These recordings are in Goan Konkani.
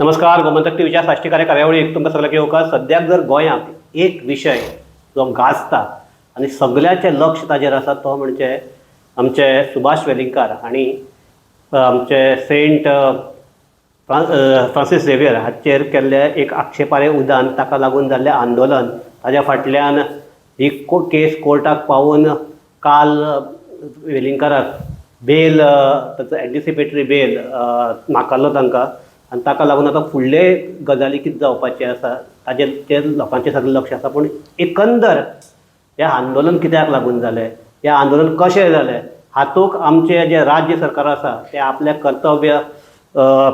नमस्कार, गोमंतक टीव्हीच्या साश्टी कार्यावळीक तुमकां सगळ्यांक येवकार. सद्याक जर गोंयांत एक विशय जो गाजता आनी सगळ्याचें लक्ष ताजेर आसा, तो म्हणजे आमचे सुभाष वेलिंगकार आनी आमचे सेंट फ्रांसीस झेवियर हाचेर केल्लें एक आक्षेपार्ह उदान, ताका लागून जाल्लें आंदोलन, ताज्या फाटल्यान ही केस कोर्टाक पावून काल वेलिंगकाराक बेल, ताचो एन्टिसिपेटरी बेल नाकारलो तांकां आनी ताका लागून आतां फुडले गजाली कितें जावपाचें आसा ताजेर ते लोकांचें सगळें लक्ष आसा. पूण एकंदर हें आंदोलन कित्याक लागून जालें, हें आंदोलन कशें जालें, हातूंत आमचें जें राज्य सरकार आसा तें आपलें कर्तव्य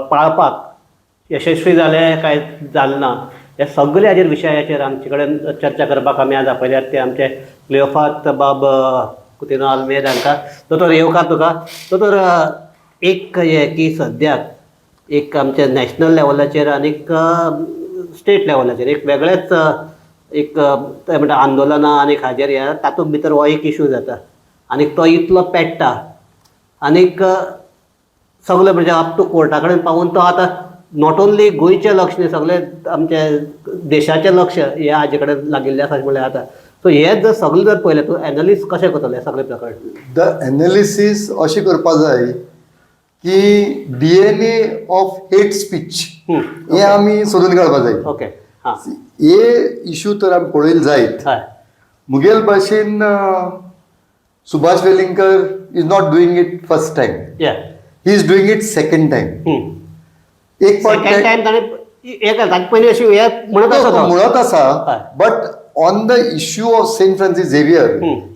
पाळपाक यशस्वी जालें काय जालें ना, हे सगळे हाजेर विशयाचेर आमचे कडेन चर्चा करपाक आमी आज आपयल्यात ते आमचे क्लियोफात बाब कुतिनो आल्मेद हांकां. दोतोर, येवकार तुका. दोतोर, एक हें की सद्याक एक आमच्या नॅशनल लेवलाचेर आनीक स्टेट लेवलाचेर एक वेगळेच एक ते म्हणटा आंदोलनां आनी हाजेर हे तातूंत भितर हो एक इशू जाता आनी तो इतलो पेट्टा आनीक सगळे म्हणजे अप टू कोर्टा कडेन पावून तो आतां not only गोंयचें लक्ष न्ही, सगळे आमचे देशाचें लक्ष हे हाजे कडेन लागिल्लें आसा म्हणल्यार आतां सो हें जर सगळें जर पळयलें, तूं एनालिस कशें करतलें हें सगळें प्रकरण? The analysis अशें करपा जाय की DNA of hate speech हें आमी सोदून काडपा जाय. ओके हां हे इशू तर आमी पळयले जायत. मुगेल भाशेन Subhash Velingkar is not doing it first time. He is doing it second time. एक सेकंड टायम ताणें एक ताजे पयलीं अशी हें म्हणत आसा तो. म्हणत आसा, but on the issue of Saint Francis Xavier,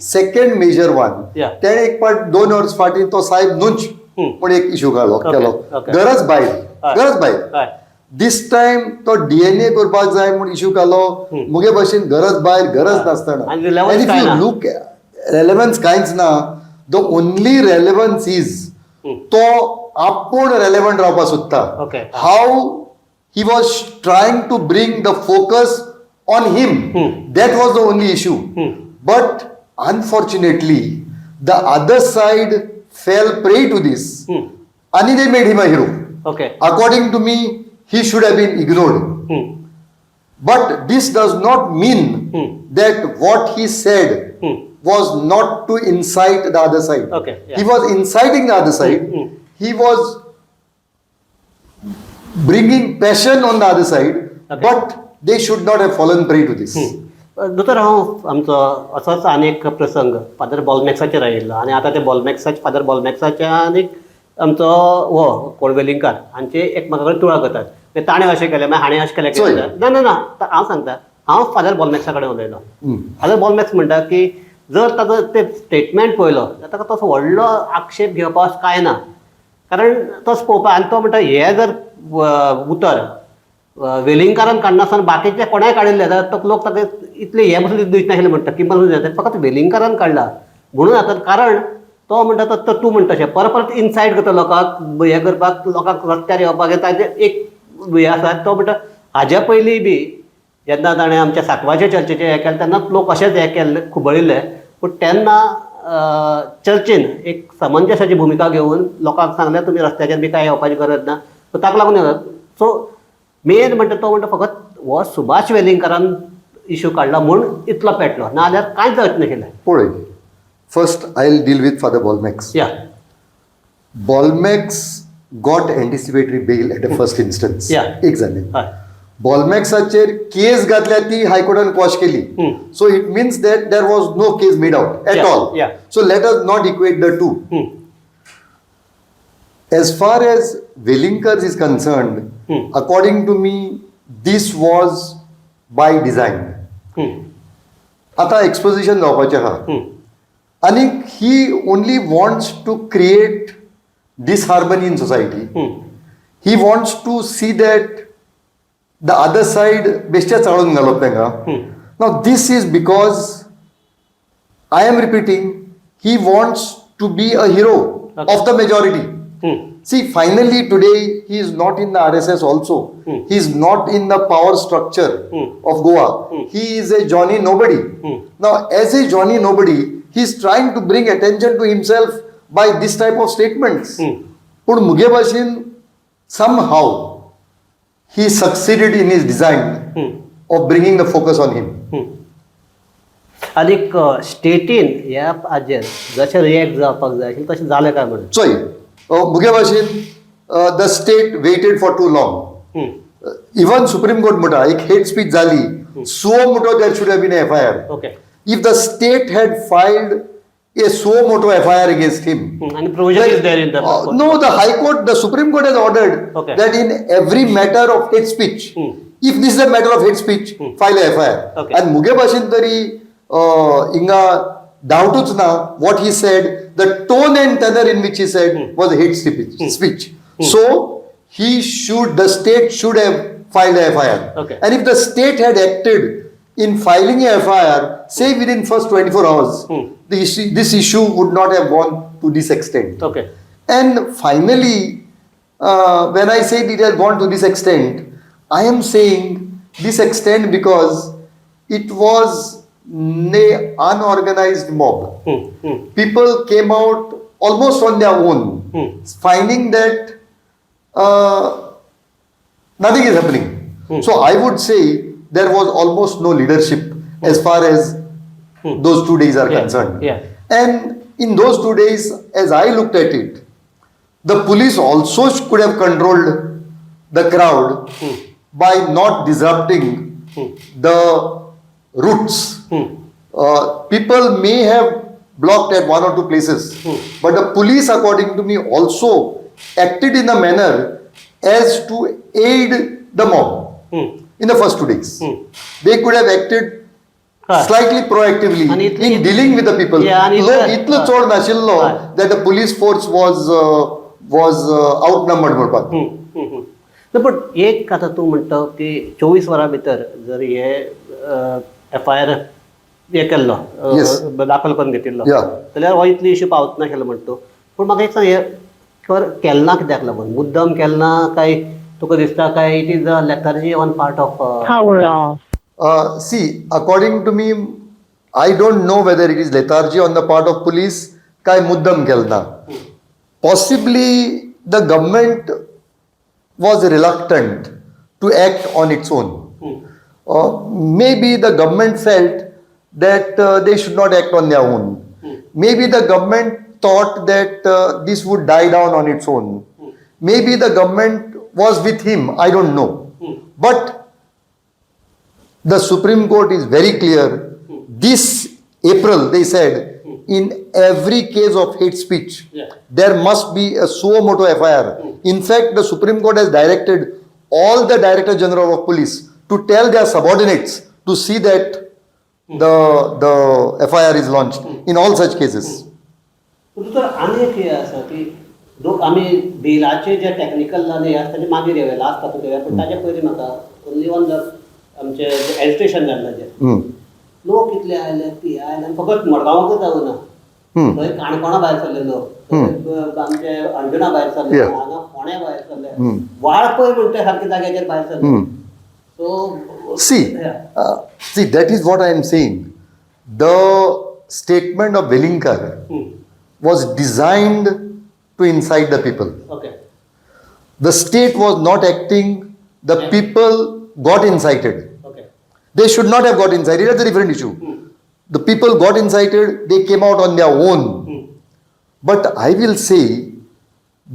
second major one. तेणें एक पाट 2 वर्स फाटीं तो साहेब न्हूच पूण एक इशू काडलो, केलो गरज भायर. गरज भायर. दीस टायम तो डीएनए करपाक जाय म्हूण इशू काडलो. मुगे भाशेन गरज भायर, गरज नासतना. आनी relevance काय ना. लूक, रेलेवन्स कांयच ना. The only relevance is तो आपूण रेलेवंट रावपाक सोदता. How he was trying to bring the focus on him, that was the only issue. But unfortunately the other side fell prey to this आणि they made him a hero. According to me, he should have been ignored. But this does not mean that what he said was not to incite the other side. He was inciting the other side. He was bringing passion on the other side, but they should not have fallen prey to this. दोतोर, हांव आमचो असोच आनी एक प्रसंग फादर बॉलमॅक्साचेर आयिल्लो आनी आतां ते बॉलमॅक्साचे, फादर बॉलमॅक्साचे आनी आमचो हो कोण वेलिंगकार हांचे एकमेका कडेन तुळा करतात. मागीर ताणें अशें केलें, मागीर हाणें अशें केलें. चोय. ना ना ना, हांव सांगता, हांव फादर बॉलमॅक्सा कडेन उलयलो. फादर बॉलमॅक्स म्हणटा की जर ताजो ते स्टेटमेंट पळयलो जाल्यार ताका तसो व्हडलो आक्षेप घेवपाक कांय ना, कारण तसो पळोवपाक आनी तो म्हणटा हें जर उतर वेलिंगकारान काडनासतना बाकीचे कोणाय काडिल्ले जाल्यार तो लोक ताका इतले हे पसून दिसनाशिल्ले म्हणटा, किंमत पसून. फकत वेलिंगकारान काडला म्हणून आतां, कारण तो म्हणटा तो तूं म्हणटा तशें परत परत इनसायट करता लोकांक, हें करपाक, लोकांक रस्त्यार येवपाक हें ताजें एक हें आसा. तो म्हणटा हाज्या पयलीं बी जेन्ना ताणें आमच्या साकवाचे चर्चेचें हें केलें तेन्नाच लोक अशेंच हें केल्ले, खुबळिल्ले, पूण तेन्ना चर्चीन एक समंजसाची भुमिका घेवन लोकांक सांगलें, तुमी रस्त्याचेर बी कांय येवपाची गरज ना. सो ताका लागून सो मेन म्हणटा तो म्हणटा फकत हो सुभाष वेलिंगकारान इशू काडला म्हूण इतलो पेटलो, नाजाल्यार कांयच जावचें नाशिल्लें. पळय, first I will deal with Father Bolmax. Bolmax got anticipatory bail at a first instance. एक जालें. बॉलमॅक्साचेर केस घातल्या ती हायकोर्टान क्वॉश केली. So it means that there was no case made out at all. So let us not equate the two. As far as Velingkar is concerned, according to me, this was by design. आता एक्सपोजिशन जावपाचें आहा आनी he only wants to create disharmony in society. He wants to see that the other side बेश्टे चाळून घालप तांकां. Now this is because, I am repeating, he wants to be a hero of the majority. See, finally today he is not in the RSS also. He is not in the power structure of Goa. He is a Johnny Nobody. Now, as a Johnny Nobody, he is trying to bring attention to himself by this type of statements. पूण मुगे भाशेन somehow he succeeded in his design of bringing the focus on him. आनीक स्टेटीन ह्या हाजेर जशें रिएक्ट जावपाक जाय आशिल्लें तशें जालें काय म्हणून? चोय, मुगे भाशेन the state waited for too long. Even Supreme Court म्हणटा, एक हेट स्पीच जाली, suo motu there should have been FIR. If the state had filed a suo motu FIR against him, आनी provision is there in the No, the High Court, the Supreme Court has ordered that in every matter of hate speech, if this is a matter of hate speech, file a FIR. And मुगे भाशेन तरी हिंगा डावटूच ना, what he said, the tone and tenor in which he said was hate speech. So the state should have filed a FIR. And if the state had acted in filing a FIR, say within first 24 hours, this issue would not have gone to this extent. And finally, when I say it has gone to this extent, I am saying this extent because it was an unorganized mob. People came out almost on their own, finding that nothing is happening. So I would say there was almost no leadership as far as those 2 days are concerned. And in those 2 days, as I looked at it, the police also could have controlled the crowd by not disrupting the routes. People may have blocked at one or two places, but the police, according to me, also acted in a manner as to aid the mob in the first 2 days. They could have acted slightly proactively आणि in dealing with the people. Yeah, आणि लोक इतलो चड नाशिल्लो that the police force was outnumbered म्हणपाक. ना, पण एक आतां तूं म्हणटा की 24 वरां भितर जर हे एफ I R हे केल्लो, दाखल करून घेतिल्लो जाल्यार हो इतली इश्यू पावत नाशिल्लो म्हणटा तूं. पूण म्हाका एक सांग, हे केलें ना कित्याक लागून? मुद्दम केलें ना काय तुका दिसता काय it is a lethargy on part of Power off. See, according to me, I don't know whether it is lethargy on the part of police काय मुद्दम केलं ना. Possibly the government was reluctant to act on its own. Maybe the government felt that they should not act on their own. Maybe the government thought that this would die down on its own. Maybe the government was with him, I don't know. But the Supreme Court is very clear. This April, they said, in every case of hate speech, there must be a suo motu FIR. In fact, the Supreme Court has directed all the Director General of Police to tell their subordinates to see that the FIR is launched in all such cases. पूण तर आनी एक हें आसा की लोक आमी बिलाचे जे टॅक्निकल हे आसा ताजे मागीर येवया, लास्ट तातूंत येवया. पूण ताजे पयलीं म्हाका ओन्ली ऑन the आमचे एजिटेशन जाल्लें जें, लोक कितले आयले ती आयले आनी फकत मडगांवाकूच जावना, थंय काणकोणा भायर सरले लोक, थंय आमचे अंजुणा भायर सरले, हांगा फोंड्या भायर सरले, वाळपय म्हणटा सारके जाग्याचेर भायर सरले. So See, that is what I am saying. The statement of Velingkar was designed to incite the people. The state was not acting, the people got incited. They should not have got incited, that's a different issue. The people got incited, they came out on their own. But I will say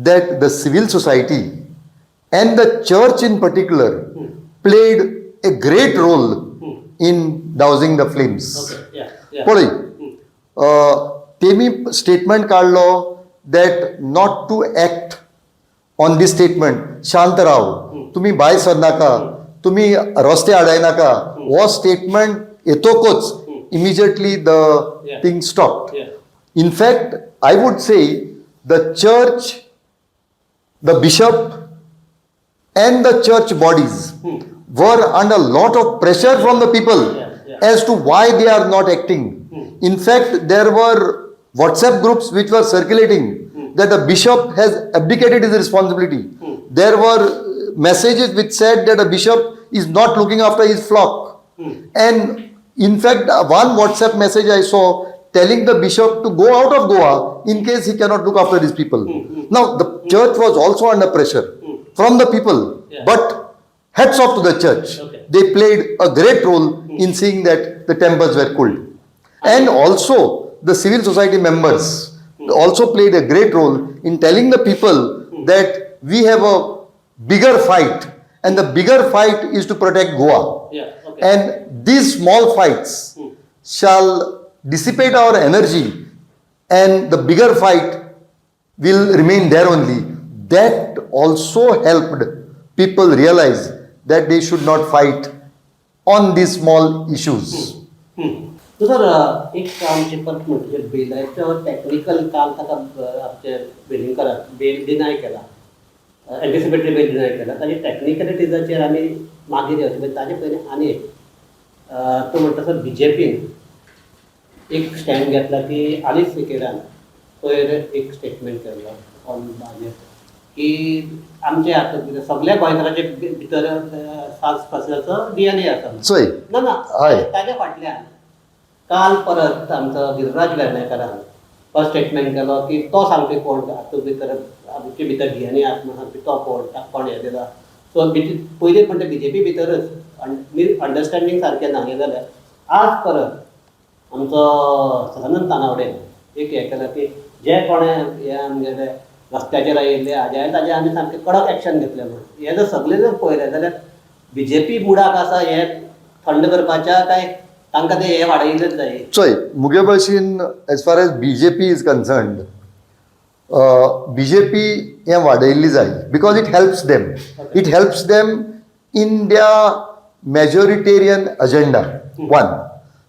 that the civil society and the church in particular played a great role in dousing the flames. पळय, तेमी स्टेटमेंट काडलो that not to act on this statement, शांत राव, तुम्ही भायर सरनाका, तुम्ही रस्ते आडायनाका. हो स्टेटमेंट येतकच immediately the thing stop. In fact, I would say the church, the bishop, and the church bodies were under a lot of pressure from the people as to why they are not acting. In fact, there were WhatsApp groups which were circulating that the bishop has abdicated his responsibility. There were messages which said that a bishop is not looking after his flock. And in fact, one WhatsApp message I saw telling the bishop to go out of Goa in case he cannot look after his people. Now, the church was also under pressure from the people. But Hats off to the church. They played a great role in seeing that the tempers were cooled. And also the civil society members also played a great role in telling the people that we have a bigger fight, and the bigger fight is to protect Goa. And these small fights shall dissipate our energy, and the bigger fight will remain there only. That also helped people realize that they should not fight on these small issues. तर एक आमचें परत म्हणटा बेलाचो टॅक्निकल काल ताका आमचे वेलिंगकाराक बेल डिनाय केला, एन्टिसिपेटरी बेल डिनाय केला. ताजे टॅक्निकलिटीजाचेर आमी मागीर येवचें, पण ताजे पयलीं आनी एक तूं म्हणटा तसो बीजेपीन एक स्टँड घेतला की आलीस सिकेरान पयर एक स्टेटमेंट केल्लो ऑन हाजेर की आमचे आतां कितें सगल्या गोंयकाराचे भितर सांत फ्रांसिसाचो डीएनए आसा. चोय. ना ना. हय. ताज्या फाटल्यान काल परत आमचो गिरिराज वेर्णेकरान हो स्टेटमेंट केलो की तो सांगपी कोण, हातूंत भितर आमचे भितर डीएनए आसा म्हणून सांगपी तो कोण, ताका कोण हें दिला. सो पयलीं म्हणटा बीजेपी भितरच अंडरस्टँडींग सारकें ना हें जाल्यार आज परत आमचो सदानंद तानावडेन एक हें केलां की जे कोणें हें आमगेले रस्त्याचेर आयिल्ले हाजे ताजे आमी सामकें कडक एक्शन घेतलें म्हणून. हें जर सगळें जर पळयलें जाल्यार बीजेपी मुडाक आसा हें थंड करपाच्या काय तांकां तें हें वाडयलेंच जाय? चोय, मुगे भशेन as far as BJP is concerned, BJP हें वाडयल्ली जाय because it helps them. It helps them in their majoritarian agenda, one.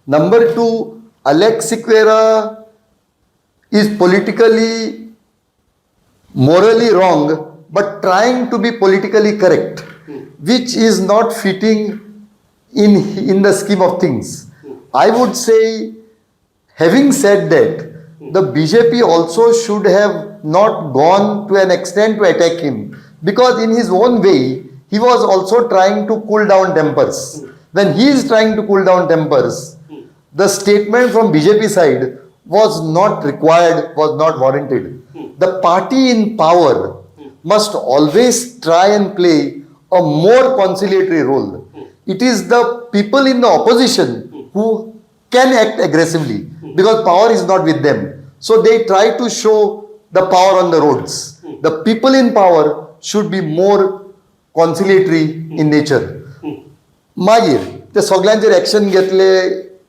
Number two, Alex Sequeira is politically, morally wrong but trying to be politically correct, which is not fitting in the scheme of things, I would say. Having said that, the BJP also should have not gone to an extent to attack him, because in his own way he was also trying to cool down tempers. When he is trying to cool down tempers, the statement from BJP side was not required, was not warranted. The party in power must always try and play a more conciliatory role. It is the people in the opposition who can act aggressively because power is not with them. So they try to show the power on the roads. The people in power should be more conciliatory in nature. मागीर ते सगळ्यांचेर एक्शन घेतले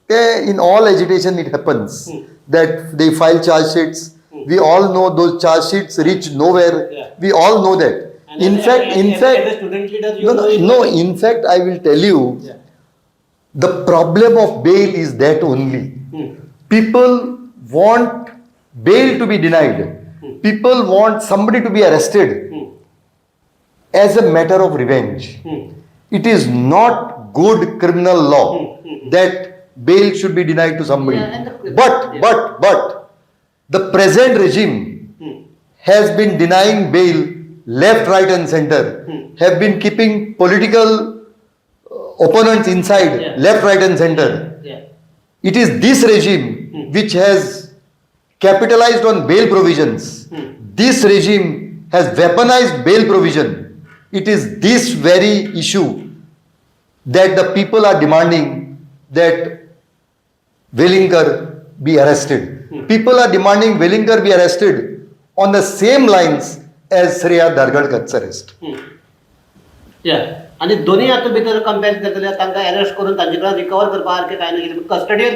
ते in all agitation it happens that they file charge sheets. We all know those charge sheets reach nowhere. We all know that. And in fact, in as a fact, student leader, you no, know no, it. No, in fact, I will tell you, the problem of bail is that only. People want bail to be denied. People want somebody to be arrested as a matter of revenge. It is not good criminal law that bail should be denied to somebody. Yeah, and But, but the present regime has been denying bail left, right, and center, have been keeping political opponents inside left, right, and center. It is this regime which has capitalized on bail provisions. This regime has weaponized bail provision. It is this very issue that the people are demanding that Velinkar be arrested. People are demanding Velinkar be arrested on the same lines as Shreya Dhargalkar's arrest. Yeah. आनी दोन्ही हातूंत भितर कंपेर करतले जाल्यार तांकां अरेस्ट करून तांचे कडेन रिकवर करपा सारकें कांय ना कितें कस्टडीर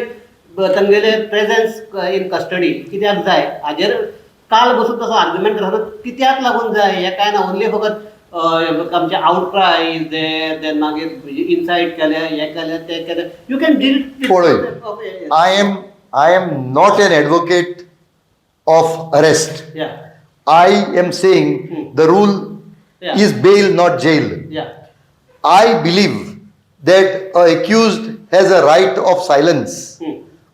तांगेले प्रेझन्स इन कस्टडी कित्याक जाय हाजेर काल बसून तसो आर्ग्युमेंट करता कित्याक लागून जाय हें कांय ना. ओन्ली फकत आमचे out cry is there, then मागीर इनसायट केलें, हें केलें, तें केलें, you can deal. पळय, I am not an advocate of arrest. I am saying the rule is bail, not jail. I believe that a accused has a right of silence.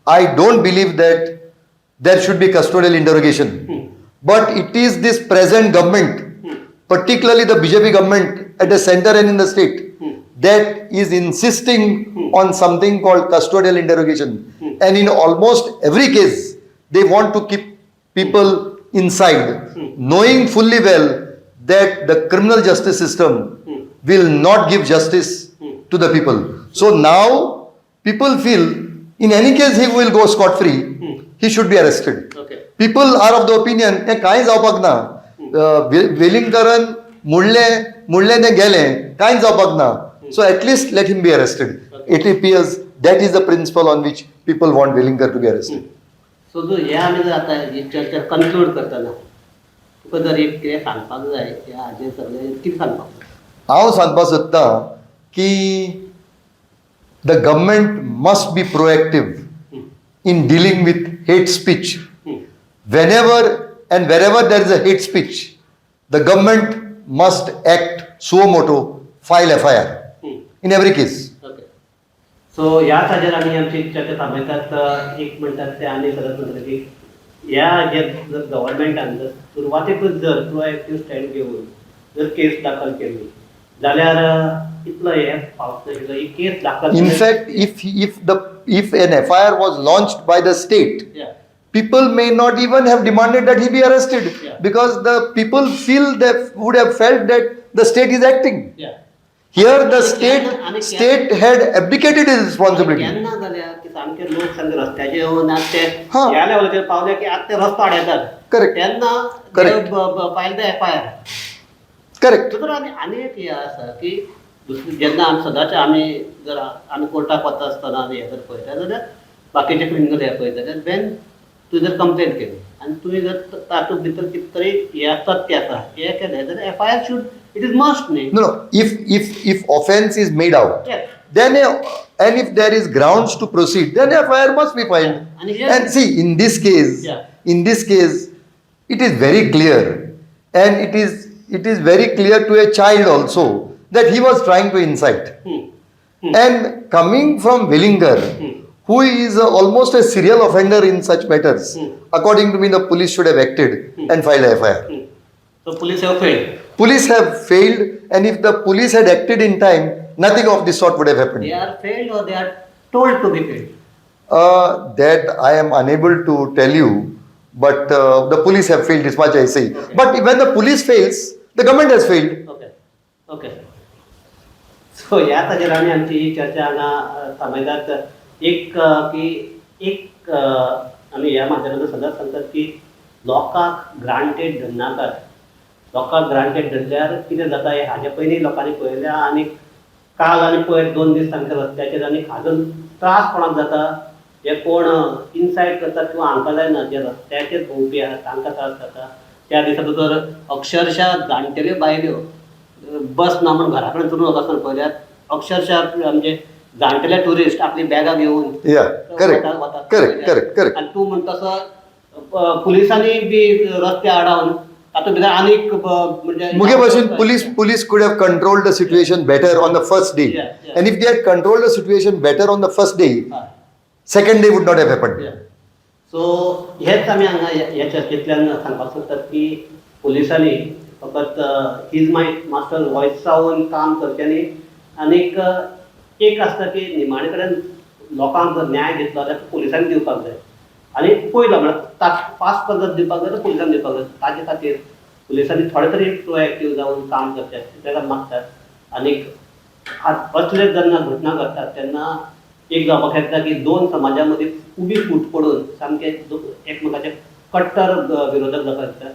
I don't believe that there should be custodial interrogation. But it is this present government, particularly the BJP government at the center and in the state, that is insisting on something called custodial interrogation. And in almost every case, they want to keep people inside, knowing fully well that the criminal justice system will not give justice to the people. So now people feel in any case he will go scot free, he should be arrested. People are of the opinion हें कांय जावपाक ना, वेलिंगकरान म्हणलें म्हणलें तें गेलें, कांयच जावपाक ना, so at least let him be arrested. It appears that is the principle on which people want Velingkar to be arrested. So तूं हे आमी जर आतां ही चर्चा कन्क्लूड करतना तुका जर एक कितें सांगपाक जाय ह्या हाजेर सगळें कितें सांगपाक जाय? हांव सांगपाक सोदतां की the government must be proactive in dealing with hate speech. Whenever and wherever there is a hate speech, the government must act suo moto, file FIR in every case. Okay, so ह्याच हाजेर आमी आमची चर्चा थांबयतात. एक म्हणटात ते आमी सदांच म्हणटात की ह्या हाजेर जर गव्हर्मेंटान जर सुरवातेकूच जर प्रोएक्टीव स्टँड घेवन जर केस दाखल केली जाल्यार इतलो हे पावस नाशिल्लो ही केस दाखल In fact, if an FIR was launched by the state, people may not even have demanded that he be arrested because the people feel that would have felt that the state is acting. Here the state had abdicated its responsibility. केन्ना जाल्यार की सामके लोक सामके रस्त्याचेर येवन आतां ते ह्या लेवलाचेर पावले की आतां ते रस्तो आडयतात तेन्ना फायल the FIR. तर आनी आनी एक हें आसा की दुसरी जेन्ना आमी सदांच आमी जर आमी कोर्टाक वता आसतना आमी हें जर पळयता जाल्यार बाकीचे क्रिमिनल हें पळयता जाल्यार वेन तुवें जर कंप्लेन केली आनी तुवें जर तातूंत भितर कितें तरी हें तथ्य आसा हें केलें जाल्यार FIR should, it is must न्ही. No. If offense is made out, then and if there is grounds to proceed, then FIR must be filed. And here- And see, in this case, in this case, it is very clear, and it is very clear to a child also that he was trying to incite. And coming from Velingkar, who is almost a serial offender in such matters, according to me, the police should have acted and filed a FIR. So police have failed. Police have failed, and if the police had acted in time, nothing of this sort would have happened. They are failed or they are told to be failed? That I am unable to tell you, but the police have failed, this much I say. But when the police fails, the government has failed. Okay okay, so ह्या ताजेर आमी आमची ही चर्चा हांगा थांबयतात. एक की एक आमी ह्या माध्यमांतल्यान सदांच सांगतात की लोकांक ग्रांटेड धरनाकात. लोकांक ग्रांटेड धरल्यार कितें जाता हें हाजे पयलीं लोकांनी पळयलें आनी काल आनी पयर 2 दीस सामके रस्त्याचेर आनी हाजो त्रास कोणाक जाता, जे कोण इनसायट करतात किंवा हांकां जायना, जे रस्त्याचेर भोंवपी आहात तांकां त्रास जाता. त्या दिसा तर अक्षरशा जाणटेल्यो बायल्यो बस ना म्हूण घरा कडेन चलून वता आसतना पळयल्यार अक्षरशा म्हणजे जाणटेले ट्युरिस्ट आपली बॅगां घेवन Yeah, correct. वतात. Correct, correct, correct. आनी तूं म्हणटा तसो पुलिसांनी बी रस्ते आडावन तातूंत भितर आनीक म्हणजे मुगे भाशेन police could have controlled the situation better on the first day. And if they had controlled the situation better on the first day, second day would not have happened. So हेच आमी हांगा ह्या चर्चेंतल्यान सांगपाक सोदतात की पुलिसांनी फकत his my master वॉयसावन काम करचें न्ही आनीक एक आसता की निमाणे कडेन लोकांक जर न्याय दितलो जाल्यार पुलिसांनी दिवपाक जाय आनी पयलो म्हळ्यार फास्ट जर दिवपाक जाय तर पुलिसांनी दिवपाक जाय. ताजे खातीर पुलिसांनी थोडे तरी प्रोएक्टीव जावन काम करचें ताका मागतात. आनीक असले जेन्ना घटना घडटात तेन्ना एक जावपाक शकता की दोन समाजा मदीं उबी फूट पडून सामके एकमेकाचे कट्टर विरोधक जावपाक शकता.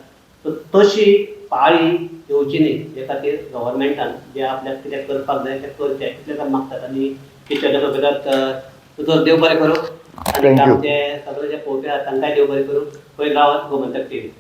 सो तशी पाळी येवची न्ही हे खातीर गव्हर्मेंटान जे आपल्याक कितें करपाक जाय तें करचें इतलें आमी मागतात आनी ही चर्चा सोंपयतात. तुजो देव बरें करूं आनी Thank you. आमचे सगळे जे पळोवपी आहात तांकांय देव बरें करूं. पळयत रावात गोमंतक टीव्ही.